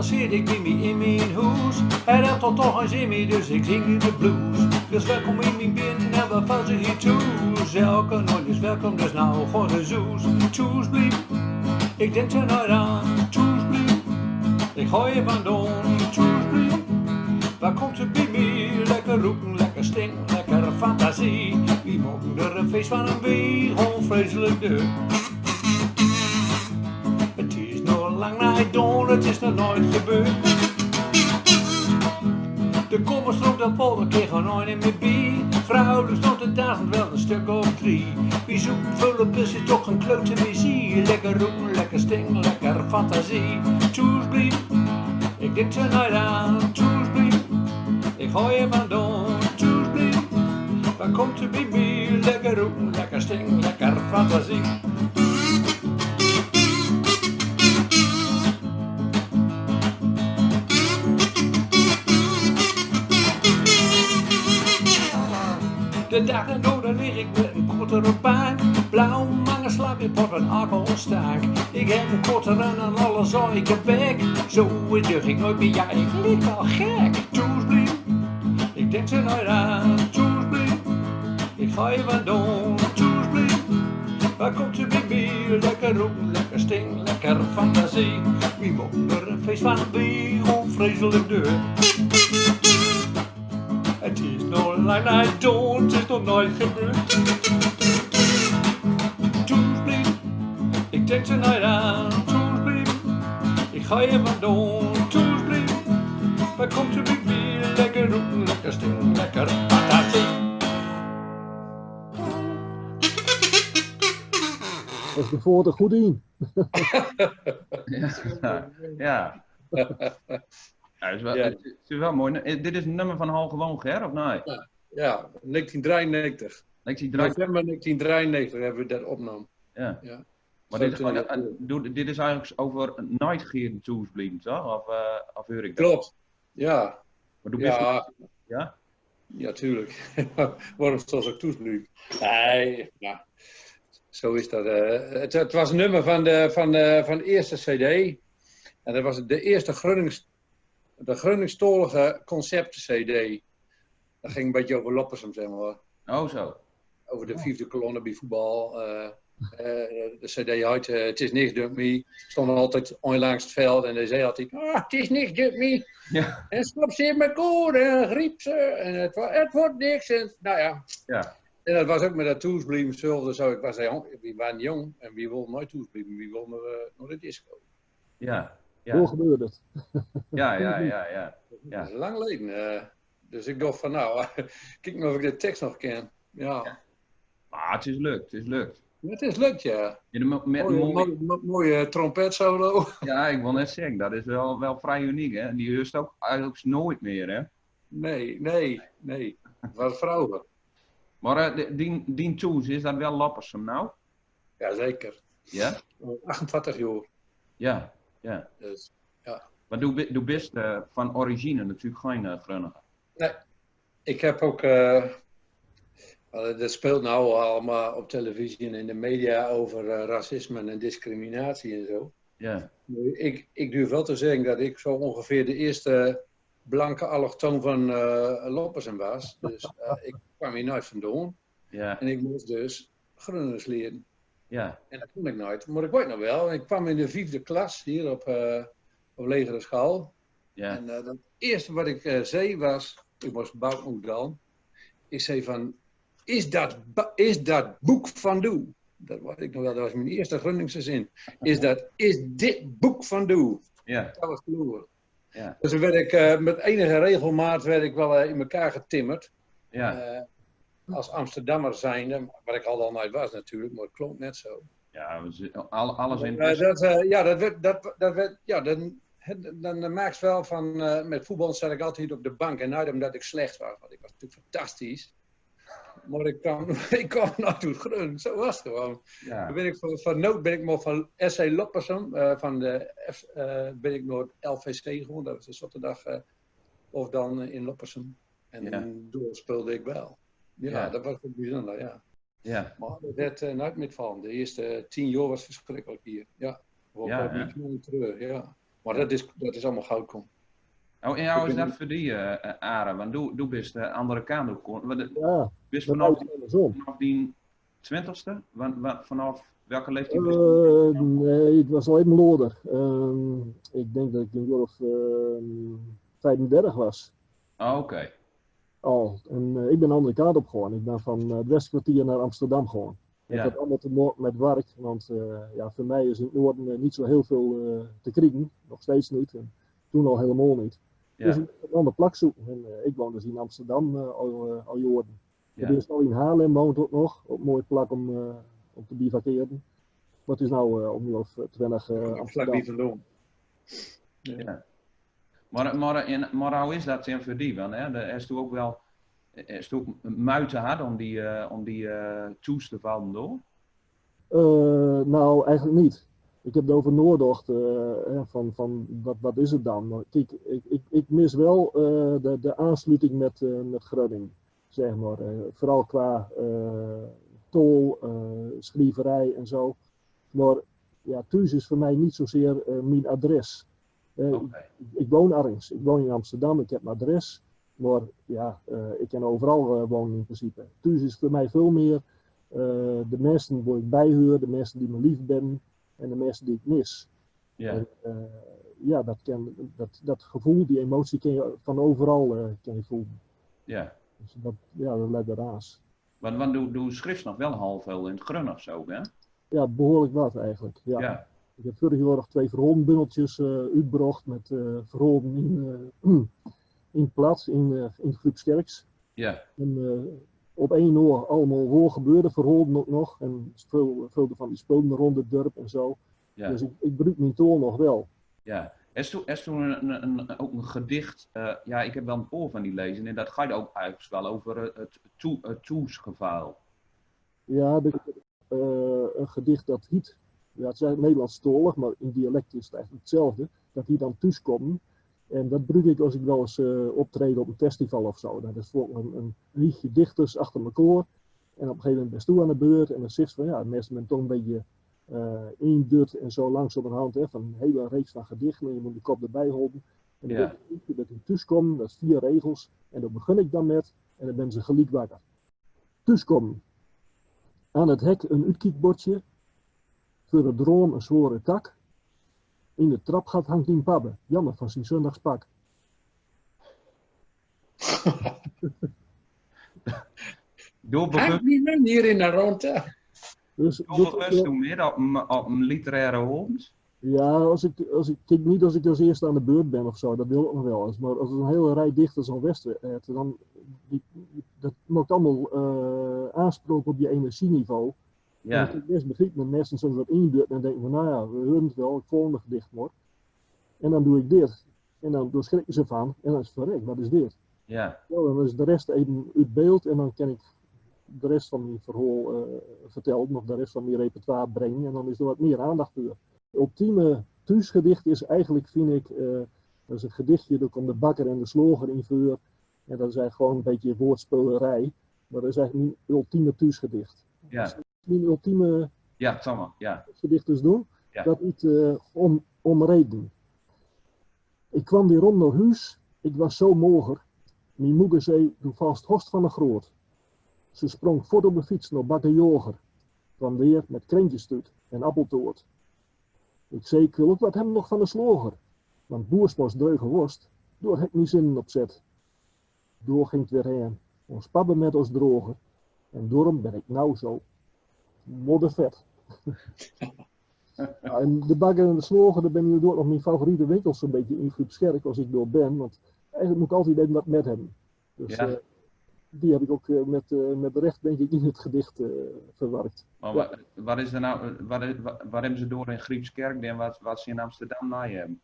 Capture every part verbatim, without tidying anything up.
Zit ik bij mij in mijn hoes, het helpt toch toch eens in mij, dus ik zing nu de blues. Dus welkom in mijn bin, en we vallen hier toe. Elke noot is welkom, dus nou gewoon de zoes. Toesblief, ik denk er nooit aan. Toesblief, ik gooi je van don. Toesblief, waar komt ze bij mij? Lekker roepen, lekker sting, lekker fantasie. Wie maken er een feest van een weeg, onvreselijk de. Het is nog lang niet door, het is nog nooit gebeurd. De kommers rond de polder kreeg er nooit niet meer bij. Vrouwelijk stond de duizend wel een stuk of drie. Wie zoekt vullen pussy toch een klote visie. Lekker roepen, lekker sting, lekker fantasie. Toesblief, ik denk er nooit aan. Toesblief, ik gooi je van door. Toesblief, waar komt ze bij mij? Lekker roepen, lekker sting, lekker fantasie. De dagen door, dan lig ik met een kortere bank. Blauw, mange slaap in pot van alcoholstank. Ik heb een korte run en alles al ik heb bek. Zo duch ik nooit meer, ja, ik lig al gek. Toesblief, ik denk er nooit aan. Toesblief, ik ga je wat doen. Toesblief, waar komt ze bij mij? Lekker roepen, lekker sting, lekker fantasie. Wie maken er een feest van, wie hoe vreselijk duur. Het is nog lang niet door, het is nog nooit gebeurd. Toesblief, ik denk er nooit aan. Toesblief, ik ga je wat doen. Toesblief, waar komt ze bij mij? Lekker roepen, lekker sting, lekker fantasie. Dat is bijvoorbeeld een goed in. Ja. Ja. Ja, het is wel, ja, het is wel mooi. Eh, dit is een nummer van Hal Gewoon Ger, of nee? Ja, ja, negentien drieënnegentig. Negentien drieënnegentig. November negentien drieënnegentig hebben we dat opgenomen. Ja. Ja. Maar dit is, vijfentwintig eh, eh, doe-, dit is eigenlijk over nooit geer toesblief, toch? Of, eh, of huur ik dat? Klopt. Ja. Maar doe bist, ja? Ja, tuurlijk. Waarom zou ik toesblief? Nee, ja. Zo is dat. Eh, het, het was een nummer van de, van de, van de eerste cd. En dat was de eerste Grunnings-, de Grunningstalige concept-cd. Dat ging een beetje over Loppersum, zeg maar, hoor. Oh, zo. Over de, oh, viefde kolonne bij voetbal. Eh, eh, de cd had, eh, Het is niks, dump me. Stond altijd langs het veld en hij zei altijd: "Ah, het is niks, dump me." Ja. En slop ze met koor en griep ze. En het, wo-, het wordt niks. En, nou ja. Ja. En dat was ook met dat toesblief zelf. Zo, ik was jong, we waren jong en we wilden nooit toesblief. We wilden, eh, naar de disco. Ja, ja. Hoe gebeurde het? Ja, ja, ja, ja. Ja. Dat is lang geleden. Eh, dus ik dacht van, nou, kijk maar of ik de tekst nog ken. Ja. Ja. Maar het is lukt, het is lukt. Het is lukt, ja. Ja, de mo-, met mooie, mooie, mo-, mo-, mooie trompetsolo. Ja, ik wil net zeggen, dat is wel, wel vrij uniek, hè? Die huurst ook eigenlijk nooit meer, hè? Nee, nee, nee. Wat vroeger. Maar, eh, de, die, die toes, is dat wel Loppersum nou? Jazeker. Ja? Al achtentwintig jaar. Ja, ja. Dus, ja. Maar doe bi-, doe bist, eh, van origine natuurlijk geen, eh, Grunniger. Nee. Ik heb ook, eh, eh, dat speelt nou allemaal op televisie en in de media over, eh, racisme en discriminatie en zo. Ja. Maar ik, ik durf wel te zeggen dat ik zo ongeveer de eerste blanke allochtoon van, eh, Loppersum was. Dus, eh, ik kwam hier nooit vandaan. Ja. En ik moest dus Grunners leren. Ja. En dat kon ik nooit. Maar ik weet nog wel, ik kwam in de viefde klas hier op, eh, op lagere school. Ja. En, eh, het eerste wat ik, eh, zei was, ik moest boek dan. Ik zei van: "Is dat ba-, is dat boek van doe?" Dat weet ik nog wel, dat was mijn eerste Grunningse zin. "Is dat, is dit boek van doe?" Ja. Dat was kloor. Ja. Dus dan werd ik, eh, met enige regelmaat werd ik wel, eh, in elkaar getimmerd. Ja. Eh, als Amsterdammer zijnde, wat ik al dan nooit was natuurlijk, maar het klonk net zo. Ja, we zi-, al-, alles in. Maar, eh, dat, eh, ja, dat werd, dat, dat werd, ja, dan, hè, dan, dan merk je wel van, eh, met voetbal zat ik altijd op de bank en nooit omdat ik slecht was, want ik was natuurlijk fantastisch. Maar ik kwam, ik kwam nooit uit Grun, zo was het gewoon. Ja. Toen ben ik van, van nood ben ik maar van S C Loppersum, eh, van de F-, eh, ben ik naar L V C gegaan, dat was de zaterdag, eh, of dan, eh, in Loppersum. En, ja, daar speelde ik wel. Ja, ja, dat was ook bijzonder, ja. Ja. Maar dat werd, eh, nooit meer van. De eerste tien jaar was verschrikkelijk hier. Ja. Op, ja, op, ja, mijn knie terug, ja. Maar dat is, dat is allemaal goud komen. Oh, en hoe is dat voor die, eh, eh, Ara? Want doe, doe bist de andere kant op gekomen. Want, eh, bist vanaf die, vanaf die twintigste? Wa-, wa-, vanaf welke leeftijd bist du? Eh, nee, het was alleen maar later. Ehm, ik denk dat ik een jaar of, ehm, vijfendertig was. Ah, oké. Al. En, eh, ik ben de andere kant op gegaan. Ik ben van, eh, het Westkwartier naar Amsterdam gegaan. Het had allemaal te maken met werk, want, eh, ja, voor mij is in het noorden, eh, niet zo heel veel, eh, te kriegen. Nog steeds niet. En toen al helemaal niet. Dus ik moest een ander plek zoeken. En, eh, ik woon dus in Amsterdam, eh, al, eh, al jaren. Ik ben dus al in Haarlem woont ook nog, op een mooi plek om, eh, om te bivakeren. Maar het is nou, eh, om een jaar of, eh, twintig, eh, Amsterdam. Vlakbij vandaan. Ja. Maar, maar, in, maar hoe is dat dan voor die? Want, hè, de, is toen ook wel, is toen ook moeite had om die, eh, om die, eh, toes te vallen door? Eh, nou, eigenlijk niet. Ik heb erover nagedacht, eh, hè, van, van wat, wat is het dan? Maar kijk, ik, ik, ik mis wel, eh, de, de aansluiting met, eh, met Groningen, zeg maar. Eh, vooral qua, eh, taal, eh, schrieverij en zo. Maar ja, thuis is voor mij niet zozeer, eh, mijn adres. Eh, ik, ik woon ergens. Ik woon in Amsterdam, ik heb mijn adres. Maar ja, eh, ik kan overal, eh, wonen in principe. Thuis is voor mij veel meer, eh, de mensen waar ik bij huur, de mensen die me lief zijn en de mensen die ik mis. Ja. En, eh, ja, dat kan, dat, dat gevoel, die emotie kan je van overal, eh, kan je voelen. Ja. Dus dat, ja, dat lijkt wel raar. Want, want doe, doe schriefst nog wel half veel in het Gronings ook, hè? Ja, behoorlijk wat eigenlijk, ja. Ik heb vorig jaar nog twee verhalenbundeltjes, eh, uitgebracht met, eh, verhalen in, eh, in plat, in, eh, in het Griepskerks. Ja. En, eh, op één oor allemaal waar gebeurde verhalen ook nog. En veel, veel van die speelden rond het dorp en zo. Ja. Dus ik, ik gebruik mijn taal nog wel. Ja. Is toen, is toen een, een, een, ook een gedicht, eh, ja, ik heb wel een paar van die lezingen en dat gaat ook eigenlijk wel over, eh, het, toe, het toesgeval. Ja, de, eh, een gedicht dat heet, ja, het is eigenlijk Nederlandstalig, maar in dialect is het eigenlijk hetzelfde. Dat heet dan Thuuskomen. En dat gebruik ik als ik wel eens, eh, optreed op een festival of zo. Dat is voor een, een rietje dichters achter elkaar. En op een gegeven moment ben je aan de beurt en dan zegt ze van, ja, de mensen zijn toch een beetje, eh, indut en zo langzamerhand, hè, van een hele reeks van gedichten en je moet de kop erbij houden. En dan weet je dat je thuis komt, dat is vier regels. En daar begin ik dan met en dan ben ze gelijk wakker. Thuiskomen. Aan het hek een uitkiekbordje. Voor het raam een zware tak. In het trapgat hangt een pabbe. Jammer van zijn zondagspak. Door begunst. Hangt niet meer hier in de rondte. Dus doe begunst toen meer op een, op een literaire hond? Ja, als ik, als ik, kijk, niet als ik als eerste aan de beurt ben of zo, dat wil ik nog wel eens. Maar als er een hele rij dichters al west, eh, dan, die, dat maakt allemaal, eh, aanspraak op je energieniveau. Ja. En ik best begrijp dat mensen soms wat induurt en denken van, nou ja, we horen het wel, het volgende gedicht maar. En dan doe ik dit. En dan, dan schrikken ze van. En dan is het verrek, wat is dit? Ja. Ja, dan is de rest even uit beeld en dan kan ik de rest van mijn verhaal, eh, vertellen, of de rest van mijn repertoire brengen. En dan is er wat meer aandacht voor. Ultieme thuisgedicht is eigenlijk, vind ik, eh, dat is een gedichtje, daar komt de bakker en de slager in voor. En dat is eigenlijk gewoon een beetje woordspelerij. Maar dat is eigenlijk mijn ultieme thuisgedicht. Ja. Mijn ultieme, ja, zeg maar, ja, gedicht is doen. Ja. Dat is, eh, om, om reden. Ik kwam weer om naar huis. Ik was zo mager. Mijn moeder zei: "Doe vast host van de groot." Ze sprong voort op de fiets naar bakker Joger. Kwam weer met krentjes uit en appeltoort. Ik zei: "Ik wil ook wat hebben nog van de slager, want Boersma's dreuge worst, daar heb ik mijn zinnen op zet." Door ging het weer heen. Ons papa met ons drogen. En daarom ben ik nou zo moddervet. Ja, en de bakker en de slager, dat zijn nu door nog mijn favoriete winkels, zo'n beetje in Griepskerk als ik door ben. Want eigenlijk moet ik altijd even wat met hebben. Dus, ja, eh, die heb ik ook, eh, met, eh, met recht, denk ik, in het gedicht, eh, verwerkt. Maar wa-, wat is er nou, eh, wat is, wa-, waarom ze door in Griepskerk en wat, wat ze in Amsterdam nou hebben?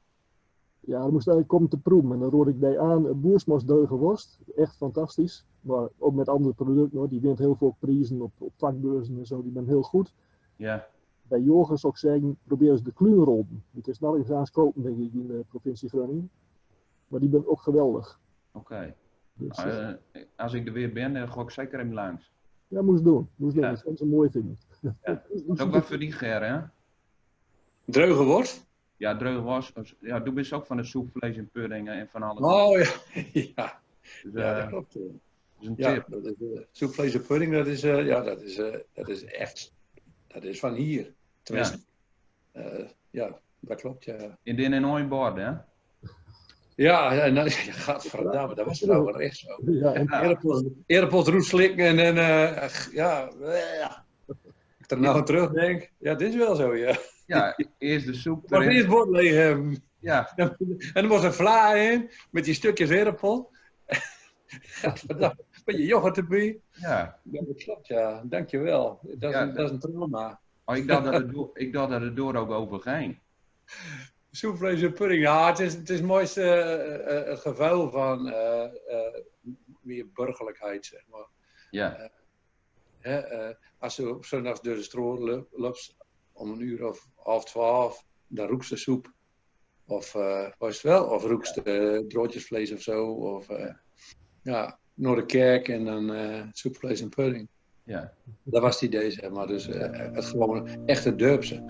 Ja, dan moest eigenlijk komen te proeven. En dan roerde ik bij aan, eh, Boersma's dreuge worst. Echt fantastisch. Maar ook met andere producten, hoor. Die wint heel veel prijzen op, op vakbeurzen en zo. Die zijn heel goed. Ja. Bij Joger zou ik zeggen, probeer eens de kluunrollen. Die kun je nergens anders kopen, denk ik, in de provincie Groningen. Maar die zijn ook geweldig. Oké. Dus, eh, eh, als ik er weer ben, dan ga ik zeker even langs. Ja, moest doen. Moest doen. Ja. Dat is een mooie film. Ja. Dat is ook wat voor die, Ger, hè? Dreuge worst? Ja, dreug was. Ja, doe bist ok van de soep, vlees en pudding en van alles. Oh ja, ja. Ja, dat klopt. Dat is een tip. Dat is, eh, soep, vlees en pudding, dat is, eh, ja, dat is, eh, dat is echt, dat is van hier. Tenminste, eh, ja, dat klopt, ja. In din in oinbord, hè? Ja, ja, nou, ja, gadverdamme, dat was nou wel echt zo. Ja, en aardappels, aardappels roet slikken en, en eh, ach, ja, ja. Ik er nou aan terugdenk, ja, dit is wel zo, ja. Ja, eerst de soep erin. Eerst het bord leeg hebben. Ja. En er was een vla in, met die stukjes aardappel. Een beetje yoghurt erbij. Ja. Ja, dat klopt, ja. Dankjewel. Dat is, een, dat is een trauma. Maar ik dacht dat het door, ik dacht dat het door ook over ging. Soep, vlees en pudding. Ja, het is, het is het mooiste, eh, eh, het gevoel van, eh, eh, weer burgerlijkheid, zeg maar. Ja. Eh, hè, eh, als ze op zondags door de straat lu- loopt om een uur of half twaalf, dan roekt ze soep. Of, eh, was het wel? Of roekt ze, eh, draadjesvlees of zo. Of, eh, ja, naar de kerk en dan, eh, soep, vlees en pudding. Ja. Dat was het idee, zeg maar. Dus, eh, het gewoon echt het dorpse.